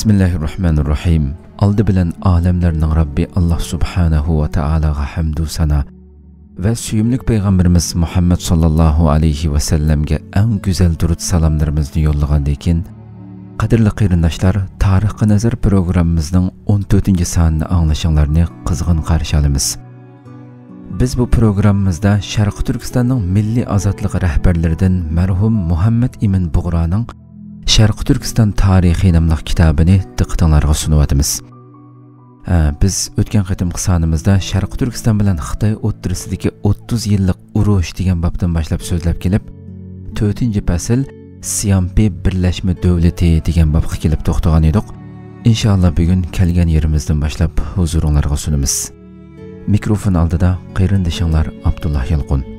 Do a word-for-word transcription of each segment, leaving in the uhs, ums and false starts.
بىسمىللاھىررەھمانىررەھىم. ئالدى بىلەن ئالەملەرنىڭ رەببى ئاللاھ سۇبھانەھۇ ۋە تائالاغا ھەمدۇ سانا ۋە سۆيۈملۈك پەيغەمبىرىمىز مۇھەممەد ساللاللاھۇ ئەلەيھى ۋەسەللەمگە ئەڭ گۈزەل دۇرۇت سالاملىرىمىزنى يوللىغاندىن كېيىن، قەدىرلىك قېرىنداشلار، تارىخقا نەزەر پروگراممىمىزنىڭ ئون تۆتىنچى سانىنى ئاڭلىشىڭلارنى قىزغىن قارشى ئالىمىز. بىز بۇ پروگراممىمىزدا شەرقىي تۈركىستاننىڭ مىللىي ئازادلىق رەھبەرلىرىدىن مەرھۇم مۇھەممەد ئىمىن بۇغرانىڭ شەرقىي تۈركىستان تارىخى ناملىق كىتابىنى دىققىتىڭلارغا سۇنۇۋاتىمىز. ھە، بىز ئۆتكەن قېتىمقى سانىمىزدا شەرقىي تۈركىستان بىلەن خىتاي ئوتتۇرىسىدىكى ئوتتۇز يىللىق ئۇرۇش دېگەن بابتىن باشلاپ سۆزلەپ كېلىپ، تۆتىنچى پەسىل سىيامپى بىرلەشمە دۆلىتى دېگەن بابقا كېلىپ توختىغان ئىدۇق. ئىنشائاللا، بۈگۈن كەلگەن يېرىمىزدىن باشلاپ ھۇزۇرۇڭلارغا سۇنىمىز. مىكروفون ئالدىدا قېرىندىشىڭلار ئابدۇللا يالقۇن.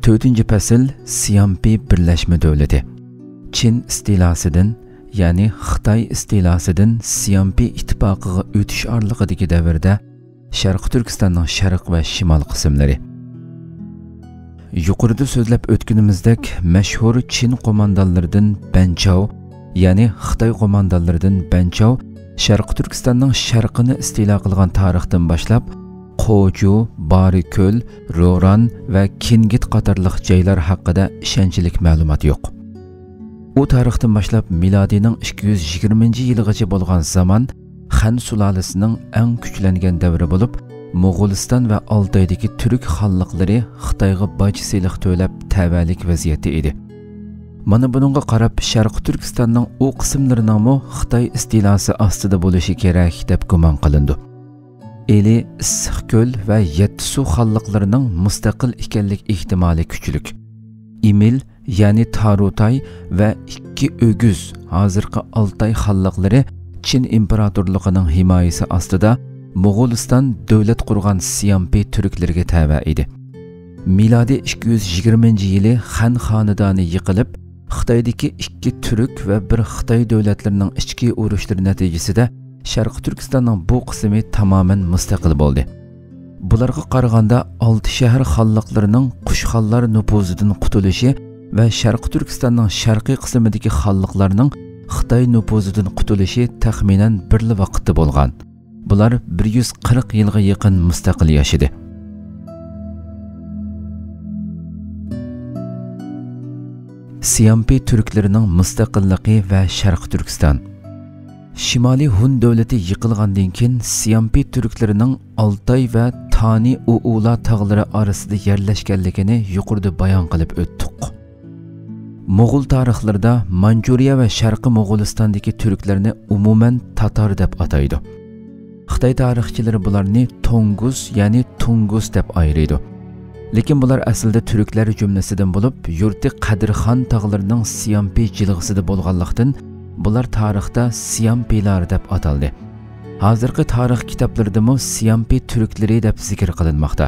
تۆتىنچى پەسىل، سىيامپى بىرلەشمە دۆلىتى. چىن ئىستىلاسىدىن، يەنى خىتاي ئىستىلاسىدىن سىيامپى ئىتتىپاقىغا ئۆتۈش ئارىلىقىدىكى دەۋردە شەرقىي تۈركىستاننىڭ شەرق ۋە شىمال قىسىملىرى. يۇقىرىدا سۆزلەپ ئۆتكىنىمىزدەك، مەشھۇر چىن قوماندانلىرىدىن بەنچاۋ، يەنى خىتاي قوماندانلىرىدىن بەنچاۋ شەرقىي تۈركىستاننىڭ شەرقىنى ئىستىلا قىلغان تارىختىن باشلاپ، قوجۇ، بارىكۆل، روران ۋە كىنگىت قاتارلىق جايلار ھەققىدە ئىشەنچلىك مەلۇمات يوق. ئۇ تارىختىن باشلاپ مىلادىينىڭ ئىككى يۈز يىگىرمىنچى يىلىغىچە بولغان زامان خەن سۇلالىسىنىڭ ئەڭ كۈچلەنگەن دەۋرى بولۇپ، موغۇلىستان ۋە ئالتايدىكى تۈرك خانلىقلىرى خىتايغا باج سېلىق تۆلەپ تەۋەلىك ۋەزىيەتتە ئىدى. مانا بۇنىڭغا قاراپ، شەرقىي تۈركىستاننىڭ ئۇ قىسىملىرىنىڭمۇ خىتاي ئىستىلاسى ئاستىدا بولۇشى كېرەك دەپ گۇمان قىلىنىدۇ. ئىلى، ئىسسىقكۆل ۋە يەتتىسۇ خانلىقلىرىنىڭ مۇستەقىل ئىكەنلىك ئېھتىمالى كۈچلۈك. ئىمىل، يەنى تارۇتاي ۋە ئىككى ئۆگۈز، ھازىرقى ئالتاي خانلىقلىرى چىن ئىمپېراتورلۇقىنىڭ ھىمايىسى ئاستىدا موغۇلىستان دۆلەت قۇرغان سىيامپى تۈركلىرىگە تەۋە ئىدى. مىلادىي ئىككى يۈز يىگىرمىنچى يىلى خەن خانىدانى يىقىلىپ، خىتايدىكى ئىككى تۈرك ۋە بىر خىتاي دۆلەتلىرىنىڭ ئىچكى ئۇرۇشلىرى نەتىجىسىدە شەرقىي تۈركىستاننىڭ بۇ قىسمى تامامەن مۇستەقىل بولدى. بۇلارغا قارىغاندا، ئالتە شەھەر خانلىقلىرىنىڭ قۇشخانلار نوپۇزىدىن قۇتۇلۇشى ۋە شەرقىي تۈركىستاننىڭ شەرقىي قىسمىدىكى خانلىقلارنىڭ خىتاي نوپۇزىدىن قۇتۇلۇشى تەخمىنەن بىرلا ۋاقىتتا بولغان. بۇلار بىر يۈز قىرىق يىلغا يېقىن مۇستەقىل ياشىدى. سىيامپى تۈركلىرىنىڭ مۇستەقىللىقى ۋە شەرقىي تۈركىستان. شىمالىي ھۇن دۆلىتى يىقىلغاندىن كېيىن، سىيامپى تۈركلىرىنىڭ ئالتاي ۋە تانى ئۇئۇلا تاغلىرى ئارىسىدا يەرلەشكەنلىكىنى يۇقىرىدا بايان قىلىپ ئۆتتۇق. موغۇل تارىخلىرىدا مانجۇرىيە ۋە شەرقىي موغۇلىستاندىكى تۈركلەرنى ئومۇمەن تاتار دەپ ئاتايدۇ. خىتاي تارىخچىلىرى بۇلارنى تونگۇز، يەنى تۇڭگۇز دەپ ئايرىيدۇ. لېكىن بۇلار ئەسلىدە تۈركلەر جۈملىسىدىن بولۇپ، يۇرتى قەدىرخان تاغلىرىنىڭ سىيامپى جىلغىسىدا بولغانلىقتىن، بۇلار تارىختا سىيامپىلار دەپ ئاتالدى. ھازىرقى تارىخ كىتابلىرىدىمۇ سىيامپى تۈركلىرى دەپ زىكىر قىلىنماقتا.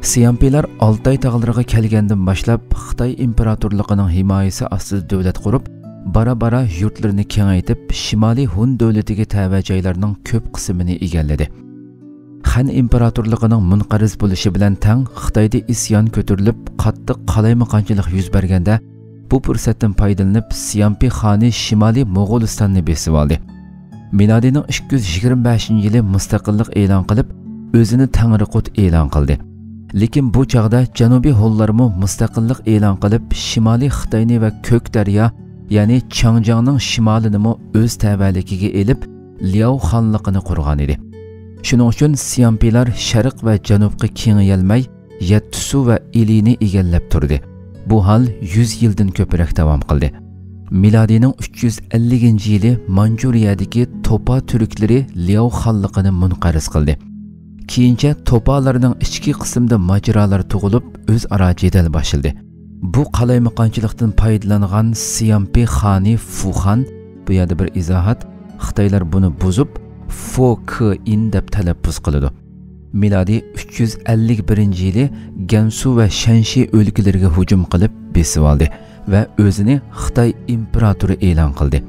سىيامپىلار ئالتاي تاغلىرىغا كەلگەندىن باشلاپ، خىتاي ئىمپېراتورلۇقىنىڭ ھىمايىسى ئاستىدا دۆلەت قۇرۇپ، بارا-بارا يۇرتلىرىنى كېڭەيتىپ، شىمالىي ھۇن دۆلىتىگە تەۋە جايلارنىڭ كۆپ قىسمىنى ئىگىلىدى. خەن ئىمپېراتورلۇقىنىڭ مۇنقەرز بولۇشى بىلەن تەڭ، خىتايدا ئىسيان كۆتۈرۈلۈپ، قاتتىق قالايمىقانچىلىق يۈز بەرگەندە، بۇ پۇرسەتتىن پايدىلىنىپ، سىيامپى خانى شىمالىي موغۇلىستاننى بېسىۋالدى. مىلادىينىڭ ئىككى يۈز يىگىرمە بەشىنچى يىلى مۇستەقىللىق ئېلان قىلىپ، ئۆزىنى تەڭرىقۇت ئېلان قىلدى. لېكىن بۇ چاغدا جەنۇبىي ھونلارمۇ مۇستەقىللىق ئېلان قىلىپ، شىمالىي خىتاينى ۋە كۆك دەريا، يەنى چاڭجياڭنىڭ شىمالىنىمۇ ئۆز تەۋەلىكىگە ئېلىپ، لياۋ خانلىقىنى قۇرغان ئىدى. شۇنىڭ ئۈچۈن سىيامپىلار شەرق ۋە جەنۇبقا كېڭىيەلمەي، يەتتىسۇ ۋە ئىلىنى ئىگىلەپ تۇردى. بۇ ھال يۈز يىلدىن كۆپرەك داۋام قىلدى. مىلادىينىڭ ئۈچ يۈز ئەللىكىنچى يىلى مانجۇرىيەدىكى توپا تۈركلىرى لياۋ خانلىقىنى مۇنقەرز قىلدى. كېيىنچە توپالارنىڭ ئىچكى قىسمىدا ماجىرالار تۇغۇلۇپ، ئۆزئارا جېدەل باشلىدى. بۇ قالايمىقانچىلىقتىن پايدىلانغان سىيامپى خانى فۇخان، بۇ يەردە بىر ئىزاھات، خىتايلار بۇنى بۇزۇپ، فو كى ئىن دەپ تەلەپپۇز قىلىدۇ. مىلادىي ئۈچ يۈز ئەللىك بىرىنچى يىلى گەنسۇ ۋە شەنشى ئۆلكىلىرىگە ھۇجۇم قىلىپ بېسىۋالدى ۋە ئۆزىنى خىتاي ئىمپېراتورى ئېلان قىلدى.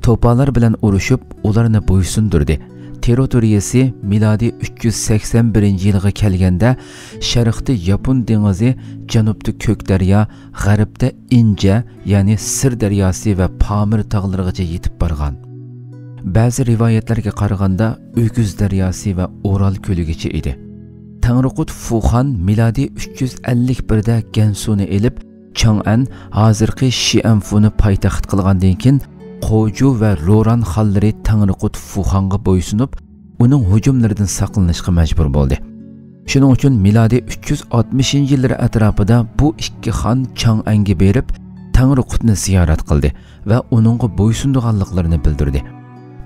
توپالار بىلەن ئۇرۇشۇپ، ئۇلارنى بويسۇندۇردى. تېررىتورىيىسى مىلادىي ئۈچ يۈز سەكسەن بىرىنچى يىلغا كەلگەندە شەرقتە ياپون دېڭىزى، جەنۇبتا كۆك دەريا، غەربتە ئىنجە، يەنى سىر دەرياسى ۋە پامىر تاغلىرىغىچە يېتىپ بارغان. بەزى رىۋايەتلەرگە قارىغاندا، ئۆگۈز دەرياسى ۋە ئورال كۆلىگىچە ئىدى. تەڭرىقۇت فۇخان مىلادىي ئۈچ يۈز ئەللىك بىردە گەنسۇنى ئېلىپ، چاڭئەن، ھازىرقى شىئەنفۇنى پايتەخت قىلغاندىن كېيىن، قوجۇ ۋە روران خانلىرى تەڭرىقۇت فۇخانغا بويسۇنۇپ، ئۇنىڭ ھۇجۇملىرىدىن ساقلىنىشقا مەجبۇر بولدى. شۇنىڭ ئۈچۈن مىلادىي ئۈچ يۈز ئاتمىشىنچى يىللىرى ئەتراپىدا بۇ ئىككى خان چاڭئەنگە بېرىپ، تەڭرىقۇتنى زىيارەت قىلدى ۋە ئۇنىڭغا بويسۇنىدىغانلىقلىرىنى بىلدۈردى.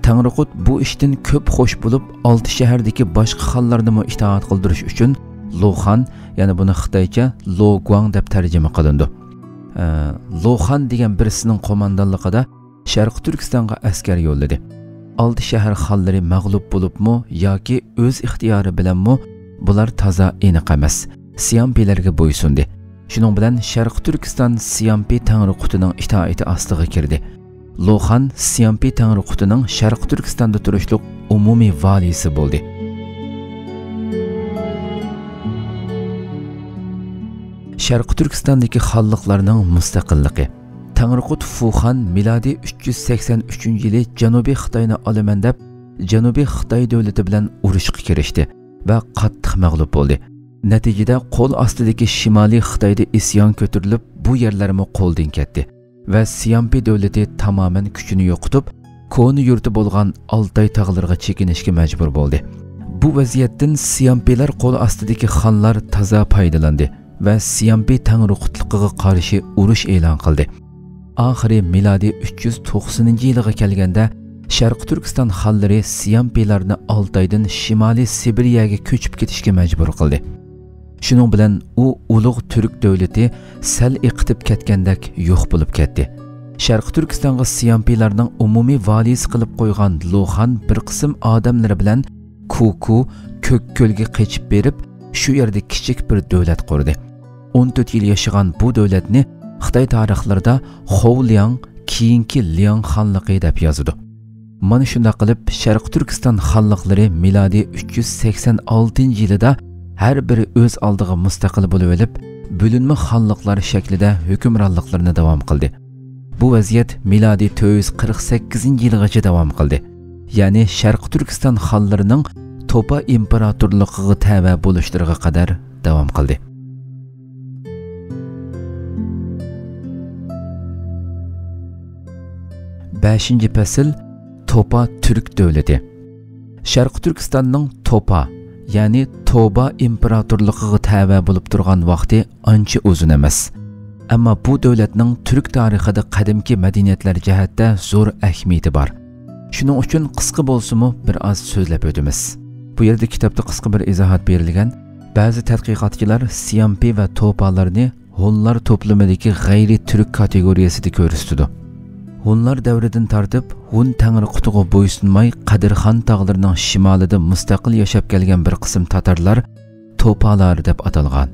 تەڭرىقۇت بۇ ئىشتىن كۆپ خوش بولۇپ، ئالتە شەھەردىكى باشقا خانلارنىمۇ ئىتائەت قىلدۇرۇش ئۈچۈن لوخان، يەنى بۇنى خىتايچە لوگۇاڭ دەپ تەرجىمە قىلىنىدۇ، ئە، لوخان دېگەن بىرسىنىڭ قوماندانلىقىدا شەرقىي تۈركىستانغا ئەسكەر يوللىدى. ئالتە شەھەر خانلىرى مەغلۇپ بولۇپمۇ ياكى ئۆز ئىختىيارى بىلەنمۇ، بۇلار تازا ئېنىق ئەمەس، سيامپىلەرگە بويسۇندى. شۇنىڭ بىلەن شەرقىي تۈركىستان سيامپى تەڭرىقۇتىنىڭ ئىتائىتى ئاستىغا كىردى. لوخان سيامپى تەڭرىقۇتىنىڭ شەرقىي تۈركىستاندا تۇرۇشلۇق ئومۇمىي ۋالىيسى بولدى. شەرقىي تۈركىستاندىكى خانلىقلارنىڭ مۇستەقىللىقى. تەڭرىقۇت فۇخان مىلادىي ئۈچ يۈز سەكسەن ئۈچىنچى يىلى جەنۇبىي خىتاينى ئالىمەن دەپ، جەنۇبىي خىتاي دۆلىتى بىلەن ئۇرۇشقا كىرىشتى ۋە قاتتىق مەغلۇپ بولدى. نەتىجىدە قول ئاستىدىكى شىمالىي خىتايدا ئىسيان كۆتۈرۈلۈپ، بۇ يەرلەرمۇ قولدىن كەتتى ۋە سيامپى دۆلىتى تامامەن كۈچىنى يوقىتىپ، كونا يۇرتى بولغان ئالتاي تاغلىرىغا چېكىنىشكە مەجبۇر بولدى. بۇ ۋەزىيەتتىن سيامپىلار قول ئاستىدىكى خانلار تازا پايدىلاندى ۋە سيامپى تەڭرىقۇتلۇقىغا قارشى ئۇرۇش ئېلان قىلدى. ئاخىرى مىلادىي ئۈچ يۈز توقسىنىنچى يىلىغا كەلگەندە، شەرقىي تۈركىستان خانلىرى سيامپىلارنى ئالتايدىن شىمالىي سىبىرىيەگە كۆچۈپ كېتىشكە مەجبۇر قىلدى. شۇنىڭ بىلەن ئۇ ئۇلۇغ تۈرك دۆلىتى سەل ئېقىتىپ كەتكەندەك يوق بولۇپ كەتتى. شەرقىي تۈركىستانغا سيامپىلارنىڭ ئومۇمىي ۋالىيسى قىلىپ قويغان لوخان بىر قىسىم ئادەملىرى بىلەن كۇكۇ، كۆككۆلگە قېچىپ بېرىپ، شۇ يەردە كىچىك بىر دۆلەت قۇردى. ئون تۆت يىل ياشىغان بۇ دۆلەتنى خىتاي تارىخلىرىدا خولياڭ، كېيىنكى لياڭ خانلىقى دەپ يازىدۇ. مانا شۇنداق قىلىپ، شەرقىي تۈركىستان خانلىقلىرى مىلادىي ئۈچ يۈز سەكسەن ئالتىنچى يىلىدا ھەر بىرى ئۆز ئالدىغا مۇستەقىل بولۇۋېلىپ، بۆلۈنمە خانلىقلار شەكلىدە ھۆكۈمرانلىقلىرىنى داۋام قىلدى. بۇ ۋەزىيەت مىلادىي تۆت يۈز قىرىق سەككىزىنچى يىلغىچە داۋام قىلدى. يەنى شەرقىي تۈركىستان خانلىرىنىڭ توپا ئىمپېراتورلۇقىغا تەۋە بولۇشلىرىغا قەدەر داۋام قىلدى. بەشىنچى پەسىل، توپا تۈرك دۆلىتى. شەرقىي تۈركىستاننىڭ توپا، يەنى توبا ئىمپېراتورلۇقىغا تەۋە بولۇپ تۇرغان ۋاقتى ئانچە ئۇزۇن ئەمەس. ئەمما بۇ دۆلەتنىڭ تۈرك تارىخىدا قەدىمكى مەدەنىيەتلەر جەھەتتە زور ئەھمىيىتى بار. شۇنىڭ ئۈچۈن قىسقا بولسىمۇ بىر ئاز سۆزلەپ ئۆتىمىز. بۇ يەردە كىتابتا قىسقا بىر ئىزاھات بېرىلگەن. بەزى تەتقىقاتچىلار سيامپى ۋە توپالارنى ھونلار توپلىمىدىكى غەيرىي تۈرك كاتېگورىيەسىدە كۆرسىتىدۇ. ھونلار دەۋرىدىن تارتىپ ھون تەڭرىقۇتىغا بويسۇنماي، قەدىرخان تاغلىرىنىڭ شىمالىدا مۇستەقىل ياشاپ كەلگەن بىر قىسىم تاتارلار توپالار دەپ ئاتالغان.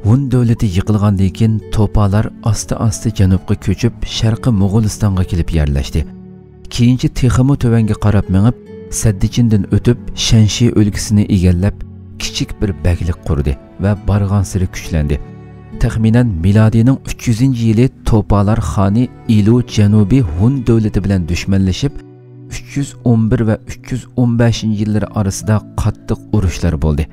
ھون دۆلىتى يىقىلغاندىن كېيىن، توپالار ئاستا-ئاستا جەنۇبقا كۆچۈپ، شەرقىي موغۇلىستانغا كېلىپ يەرلەشتى. كېيىنچە تېخىمۇ تۆۋەنگە قاراپ مېڭىپ، سەددىچىندىن ئۆتۈپ، شەنشى ئۆلكىسىنى ئىگىلەپ، كىچىك بىر بەگلىك قۇردى ۋە بارغانسېرى كۈچلەندى. تەخمىنەن مىلادىينىڭ ئۈچ يۈزىنچى يىلى توپالار خانى ئىلۇ جەنۇبىي ھون دۆلىتى بىلەن دۈشمەنلىشىپ، ئۈچ يۈز ئون بىر ۋە ئۈچ يۈز ئون بەشىنچى يىللىرى ئارىسىدا قاتتىق ئۇرۇشلار بولدى.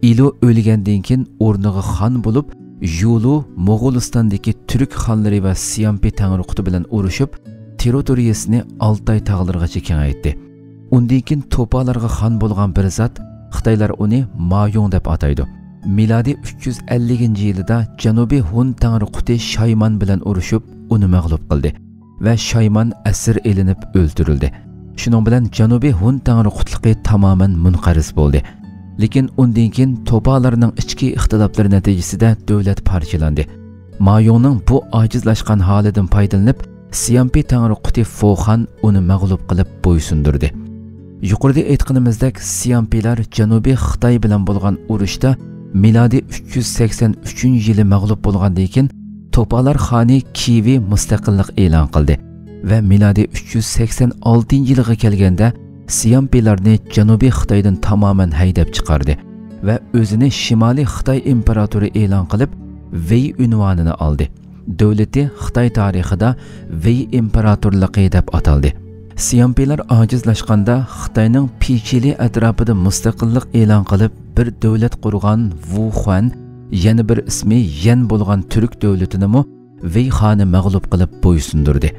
ئىلۇ ئۆلگەندىن كېيىن، ئورنىغا خان بولۇپ، يۇلۇ موغۇلىستاندىكى تۈرك خانلىرى ۋە سيامپى تەڭرىقۇتى بىلەن ئۇرۇشۇپ، تېررىتورىيىسىنى ئالتاي تاغلىرىغىچە كېڭەيتتى. ئۇندىن كېيىن توپالارغا خان بولغان بىر زات، خىتايلار ئۇنى مايۇڭ دەپ ئاتايدۇ. مىلادىي ئۈچ يۈز ئەللىكىنچى يىلىدا جەنۇبىي ھون تەڭرىقۇتى شايمان بىلەن ئۇرۇشۇپ، ئۇنى مەغلۇپ قىلدى ۋە شايمان ئەسىر ئېلىنىپ ئۆلتۈرۈلدى. شۇنىڭ بىلەن جەنۇبىي ھون تەڭرىقۇتلۇقى تامامەن مۇنقەرز بولدى. لېكىن ئۇندىن كېيىن توپالارنىڭ ئىچكى ئىختىلاپلىرى نەتىجىسىدە دۆلەت پارچىلاندى. مايۇڭنىڭ بۇ ئاجىزلاشقان ھالىدىن پايدىلىنىپ، سيامپى تەڭرىقۇتى فوخان ئۇنى مەغلۇپ قىلىپ بويسۇندۇردى. يۇقىرىدا ئېيتقىنىمىزدەك، سيامپىلار جەنۇبىي خىتاي بىلەن بولغان ئۇرۇشتا مىلادىي ئۈچ يۈز سەكسەن ئۈچىنچى يىلى مەغلۇپ بولغاندىن كېيىن، توپالار خانى كىۋى مۇستەقىللىق ئېلان قىلدى ۋە مىلادىي ئۈچ يۈز سەكسەن ئالتىنچى يىلىغا كەلگەندە، سيامپىلارنى جەنۇبىي خىتايدىن تامامەن ھەيدەپ چىقاردى ۋە ئۆزىنى شىمالىي خىتاي ئىمپېراتورى ئېلان قىلىپ، ۋېي ئۇنۋانىنى ئالدى. دۆلىتى خىتاي تارىخىدا ۋېي ئىمپېراتورلۇقى دەپ ئاتالدى. سيامپىلار ئاجىزلاشقاندا، خىتاينىڭ پىچىلى ئەتراپىدا مۇستەقىللىق ئېلان قىلىپ، بىر دۆلەت قۇرغان ۋۇ خۇەن، يەنە بىر ئىسمى يەن بولغان تۈرك دۆلىتىنىمۇ ۋېي خانى مەغلۇپ قىلىپ بويسۇندۇردى.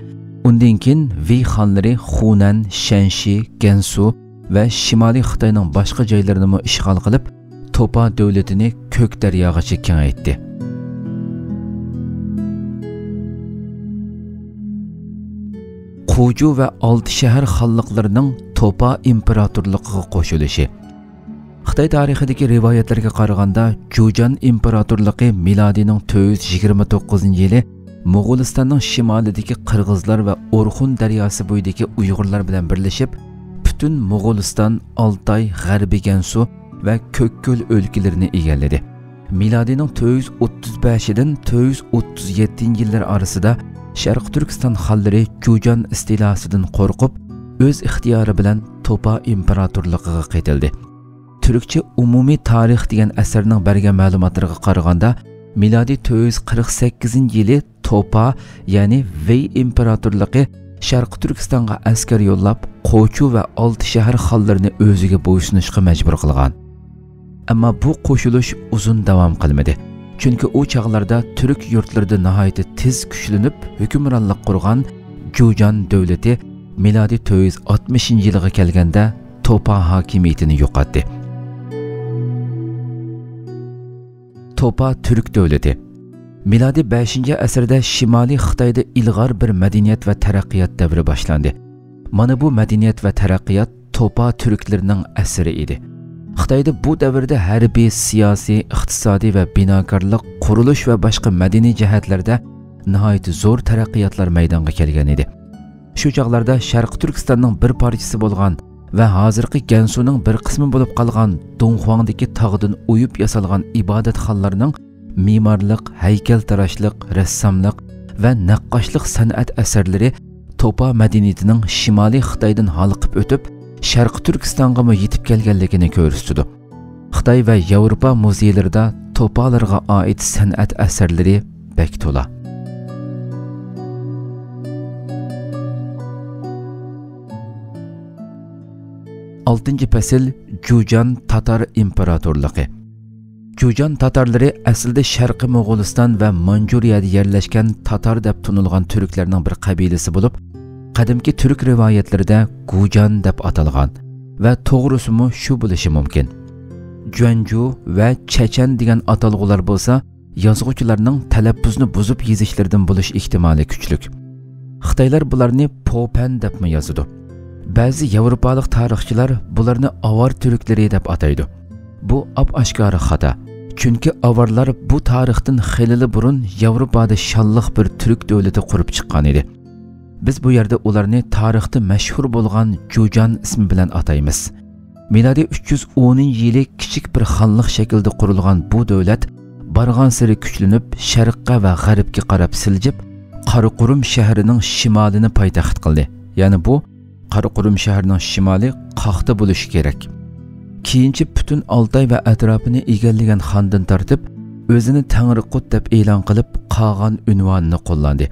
ئۇندىن كېيىن ۋېي خانلىرى خۇنەن، شەنشى، گەنسۇ ۋە شىمالىي خىتاينىڭ باشقا جايلىرىنىمۇ ئىشغال قىلىپ، توپا دۆلىتىنى كۆك دەرياغىچە كېڭەيتتى. قۇجۇ ۋە ئالتە شەھەر خانلىقلىرىنىڭ توپا ئىمپېراتورلۇقىغا قوشۇلۇشى. خىتاي تارىخىدىكى رىۋايەتلەرگە قارىغاندا، جۇجان ئىمپېراتورلۇقى مىلادىينىڭ تۆت يۈز يىگىرمە توققۇزىنچى يىلى موغۇلىستاننىڭ شىمالىدىكى قىرغىزلار ۋە ئورخۇن دەرياسى بويىدىكى ئۇيغۇرلار بىلەن بىرلىشىپ، پۈتۈن موغۇلىستان، ئالتاي، غەربىي گەنسۇ ۋە كۆككۆل ئۆلكىلىرىنى ئىگىلىدى. مىلادىينىڭ تۆت يۈز ئوتتۇز بەشىدىن تۆت يۈز ئوتتۇز يەتتىنچى يىللار ئارىسىدا شەرقىي تۈركىستان خانلىرى جۇجان ئىستىلاسىدىن قورقۇپ، ئۆز ئىختىيارى بىلەن توپا ئىمپېراتورلۇقىغا قېتىلدى. تۈركچە ئومۇمىي تارىخ دېگەن ئەسەرنىڭ بەرگەن مەلۇماتلىرىغا قارىغاندا، مىلادىي تۆت يۈز قىرىق سەككىزىنچى يىلى توپا، يەنى ۋېي ئىمپېراتورلۇقى شەرقىي تۈركىستانغا ئەسكەر يوللاپ، قوچۇ ۋە ئالتە شەھەر خانلىرىنى ئۆزىگە بويسۇنۇشقا مەجبۇر قىلغان. ئەمما بۇ قوشۇلۇش ئۇزۇن داۋام قىلمىدى. چۈنكى ئۇ چاغلاردا تۈرك يۇرتلىرىدا ناھايىتى تېز كۈچلىنىپ ھۆكۈمرانلىق قۇرغان جۇجان دۆلىتى مىلادىي تۆت يۈز ئاتمىشىنچى يىلغا كەلگەندە توپا ھاكىمىيىتىنى يوقاتتى. توپا تۈرك دۆلىتى. مىلادىي بەشىنچى ئەسىردە شىمالىي خىتايدا ئىلغار بىر مەدەنىيەت ۋە تەرەققىيات دەۋرى باشلاندى. مانا بۇ مەدەنىيەت ۋە تەرەققىيات توپا تۈركلىرىنىڭ ئەسىرى ئىدى. خىتايدا بۇ دەۋردە ھەربىي، سىياسىي، ئىقتىسادىي ۋە بىناكارلىق، قۇرۇلۇش ۋە باشقا مەدەنىي جەھەتلەردە ناھايىتى زور تەرەققىياتلار مەيدانغا كەلگەن ئىدى. شۇ چاغلاردا شەرقىي تۈركىستاننىڭ بىر پارچىسى بولغان ۋە ھازىرقى گەنسۇنىڭ بىر قىسمى بولۇپ قالغان دۇڭخۇاڭدىكى تاغدىن ئويۇپ ياسالغان ئىبادەتخانىلارنىڭ مېمارلىق، ھەيكەلتىراشلىق، رەسساملىق ۋە نەققاشلىق سەنئەت ئەسەرلىرى توپا مەدەنىيىتىنىڭ شىمالىي خىتايدىن ھالقىپ ئۆتۈپ، شەرقىي تۈركىستانغىمۇ يېتىپ كەلگەنلىكىنى كۆرسىتىدۇ. خىتاي ۋە ياۋروپا مۇزېيلىرىدا توپالارغا ئائىت سەنئەت ئەسەرلىرى بەك تولا. ئالتىنچى پەسىل، جۇجان تاتار ئىمپېراتورلۇقى. جۇجان تاتارلىرى ئەسلىدە شەرقىي موغۇلىستان ۋە مانجۇرىيەدە يەرلەشكەن تاتار دەپ تونۇلغان تۈركلەرنىڭ بىر قەبىلىسى بولۇپ، قەدىمكى تۈرك رىۋايەتلىرىدە گۇجان دەپ ئاتالغان ۋە توغرىسىمۇ شۇ بولۇشى مۇمكىن. جۇەنجۇ ۋە چەچەن دېگەن ئاتالغۇلار بولسا يازغۇچىلارنىڭ تەلەپپۇزنى بۇزۇپ يېزىشلىرىدىن بولۇش ئېھتىمالى كۈچلۈك. خىتايلار بۇلارنى پوپەن دەپمۇ يازىدۇ. بەزى ياۋروپالىق تارىخچىلار بۇلارنى ئاۋار تۈركلىرى دەپ ئاتايدۇ. بۇ ئاپئاشكارا خاتا. چۈنكى ئاۋارلار بۇ تارىختىن خېلىلا بۇرۇن ياۋروپادا شانلىق بىر تۈرك دۆلىتى قۇرۇپ چىققان ئىدى. بىز بۇ يەردە ئۇلارنى تارىختا مەشھۇر بولغان جۇجان ئىسمى بىلەن ئاتايمىز. مىلادىي ئۈچ يۈز ئونىنچى يىلى كىچىك بىر خانلىق شەكلىدە قۇرۇلغان بۇ دۆلەت بارغانسېرى كۈچلىنىپ، شەرققە ۋە غەربكە قاراپ سىلجىپ، قاراقۇرۇم شەھىرىنىڭ شىمالىنى پايتەخت قىلدى. يەنى بۇ قاراقۇرۇم شەھىرىنىڭ شىمالى قاقتا بولۇشى كېرەك. كېيىنچە پۈتۈن ئالتاي ۋە ئەتراپىنى ئىگىلىگەن خاندىن تارتىپ، ئۆزىنى تەڭرىقۇت دەپ ئېلان قىلىپ، قاغان ئۇنۋانىنى قوللاندى.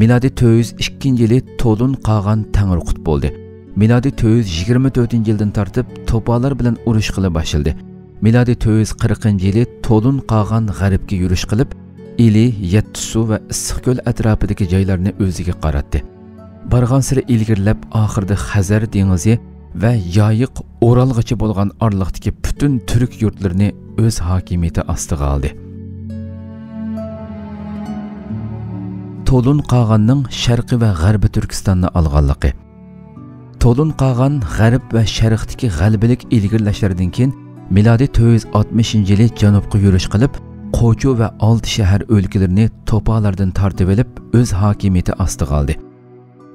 مىلادىي تۆت يۈز ئىككىنچى يىلى تولۇن قاغان تەڭرىقۇت بولدى. مىلادىي تۆت يۈز يىگىرمە تۆتىنچى يىلدىن تارتىپ توپالار بىلەن ئۇرۇش قىلا باشلىدى. مىلادىي تۆت يۈز قىرىقىنچى يىلى تولۇن قاغان غەربكە يۈرۈش قىلىپ، ئىلى، يەتتىسۇ ۋە ئىسسىقكۆل ئەتراپىدىكى جايلارنى ئۆزىگە قاراتتى. بارغانسېرى ئىلگىرىلەپ، ئاخىرىدا خەزەر دېڭىزى ۋە يايىق ئورالغىچە بولغان ئارىلىقتىكى پۈتۈن تۈرك يۇرتلىرىنى ئۆز ھاكىمىيىتى ئاستىغا ئالدى. تولۇن قاغاننىڭ شەرقىي ۋە غەربىي تۈركىستاننى ئالغانلىقى. تولۇن قاغان غەرب ۋە شەرقتىكى غەلىبىلىك ئىلگىرىلەشلەردىن كېيىن، مىلادىي تۆت يۈز ئاتمىشىنچى يىلى جەنۇبقا يۈرۈش قىلىپ، قوچۇ ۋە ئالتە شەھەر ئۆلكىلىرىنى توپالاردىن تارتىۋېلىپ، ئۆز ھاكىمىيىتى ئاستىغا ئالدى.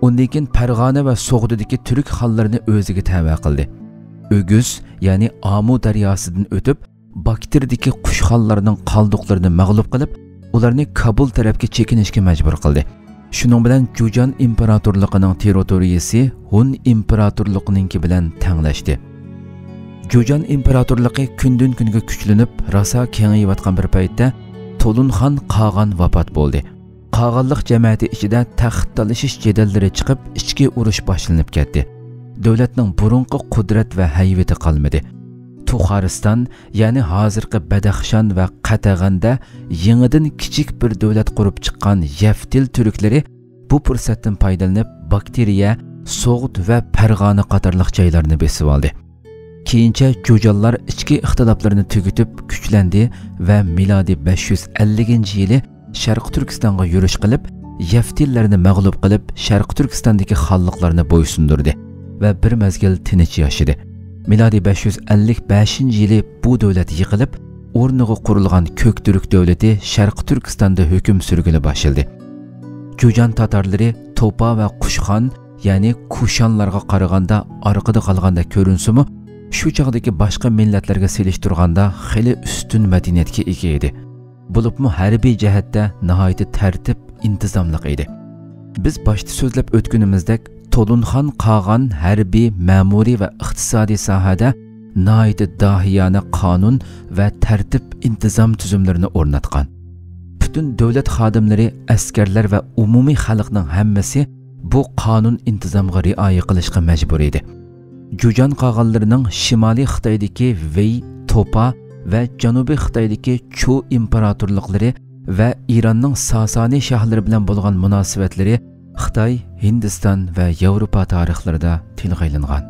ئۇندىن كېيىن پەرغانە ۋە سوغدىدىكى تۈرك خانلىرىنى ئۆزىگە تەۋە قىلدى. ئۆگۈز، يەنى ئامۇ دەرياسىدىن ئۆتۈپ، باكتىردىكى قۇشخانلارنىڭ قالدۇقلىرىنى مەغلۇپ قىلىپ، ئۇلارنى كابۇل تەرەپكە چېكىنىشكە مەجبۇر قىلدى. شۇنىڭ بىلەن جۇجان ئىمپېراتورلۇقىنىڭ تېررىتورىيىسى ھۇن ئىمپېراتورلۇقىنىڭكى بىلەن تەڭلەشتى. جۇجان ئىمپېراتورلۇقى كۈندىن-كۈنگە كۈچلىنىپ، راسا كېڭىيىۋاتقان بىر پەيتتە، تولۇنخان قاغان ۋاپات بولدى. قاغانلىق جەمەتى ئىچىدە تەخت تالىشىش جېدەللىرى چىقىپ، ئىچكى ئۇرۇش باشلىنىپ كەتتى. دۆلەتنىڭ بۇرۇنقى قۇدرەت ۋە ھەيۋىتى قالمىدى. توخارىستان، يەنى ھازىرقى بەدەخشان ۋە قەتەغەندە يېڭىدىن كىچىك بىر دۆلەت قۇرۇپ چىققان يەفتىل تۈركلىرى بۇ پۇرسەتتىن پايدىلىنىپ، باكتىرىيە، سوغد ۋە پەرغانە قاتارلىق جايلارنى بېسىۋالدى. كېيىنچە جۇجانلار ئىچكى ئىختىلاپلىرىنى تۈگىتىپ كۈچلەندى ۋە مىلادىي بەش يۈز ئەللىكىنچى يىلى شەرقىي تۈركىستانغا يۈرۈش قىلىپ، يەفتىللەرنى مەغلۇپ قىلىپ، شەرقىي تۈركىستاندىكى خانلىقلارنى بويسۇندۇردى ۋە بىر مەزگىل تىنچ ياشىدى. مىلادىي بەش يۈز ئەللىك بەشىنچى يىلى بۇ دۆلەت يىقىلىپ، ئورنىغا قۇرۇلغان كۆك تۈرك دۆلىتى شەرقىي تۈركىستاندا ھۆكۈم سۈرگىلى باشلىدى. جۇجان تاتارلىرى توپا ۋە قۇشخان، يەنى كۇشانلارغا قارىغاندا ئارقىدا قالغاندەك كۆرۈنسىمۇ، شۇ چاغدىكى باشقا مىللەتلەرگە سېلىشتۇرغاندا خېلى ئۈستۈن مەدەنىيەتكە ئىگە ئىدى. بولۇپمۇ ھەربىي جەھەتتە ناھايىتى تەرتىپ، ئىنتىزاملىق ئىدى. بىز باشتا سۆزلەپ ئۆتكىنىمىزدەك، تولۇنخان قاغان ھەربىي، مەمۇرىي ۋە ئىقتىسادىي ساھەدە ناھايىتى داھىيانە قانۇن ۋە تەرتىپ، ئىنتىزام تۈزۈملىرىنى ئورناتقان. پۈتۈن دۆلەت خادىملىرى، ئەسكەرلەر ۋە ئومۇمىي خەلقنىڭ ھەممىسى بۇ قانۇن ئىنتىزامغا رىئايە قىلىشقا مەجبۇر ئىدى. جۇجان قاغانلىرىنىڭ شىمالىي خىتايدىكى ۋېي، توپا ۋە جەنۇبىي خىتايدىكى چۇ ئىمپېراتورلۇقلىرى ۋە ئىراننىڭ ساسانىي شاھلىرى بىلەن بولغان مۇناسىۋەتلىرى خىتاي، ھىندىستان ۋە ياۋروپا تارىخلىرىدا تىلغا ئېلىنغان.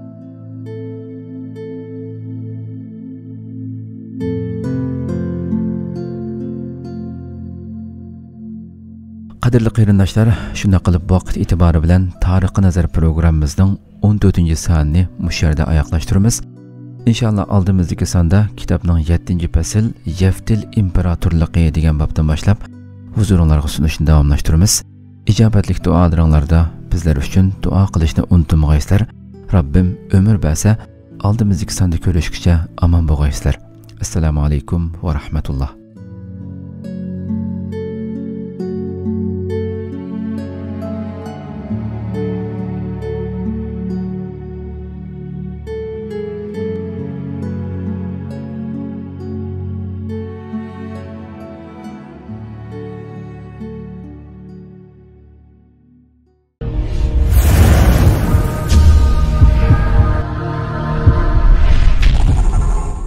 قەدىرلىك قېرىنداشلار، شۇنداق قىلىپ ۋاقىت ئېتىبارى بىلەن تارىخقا نەزەر پروگراممىمىزنىڭ ئون تۆتىنچى سانىنى مۇشۇ يەردە ئاياغلاشتۇرىمىز. ئىنشاللا ئالدىمىزدىكى ساندا كىتابنىڭ يەتتىنچى پەسىل، يەفتىل ئىمپېراتورلۇقى دېگەن بابتىن باشلاپ ھۇزۇرۇڭلارغا سۇنۇشنى داۋاملاشتۇرىمىز. ئىجابەتلىك دۇئالىرىڭلاردا بىزلەر ئۈچۈن دۇئا قىلىشنى ئۇنتۇمىغايسىلەر. رەببىم ئۆمۈر بەرسە، ئالدىمىزدىكى ساندا كۆرۈشكىچە ئامان بولغايسىلەر. ئەسسالامۇ ئەلەيكۇم ۋە رەھمەتۇللا.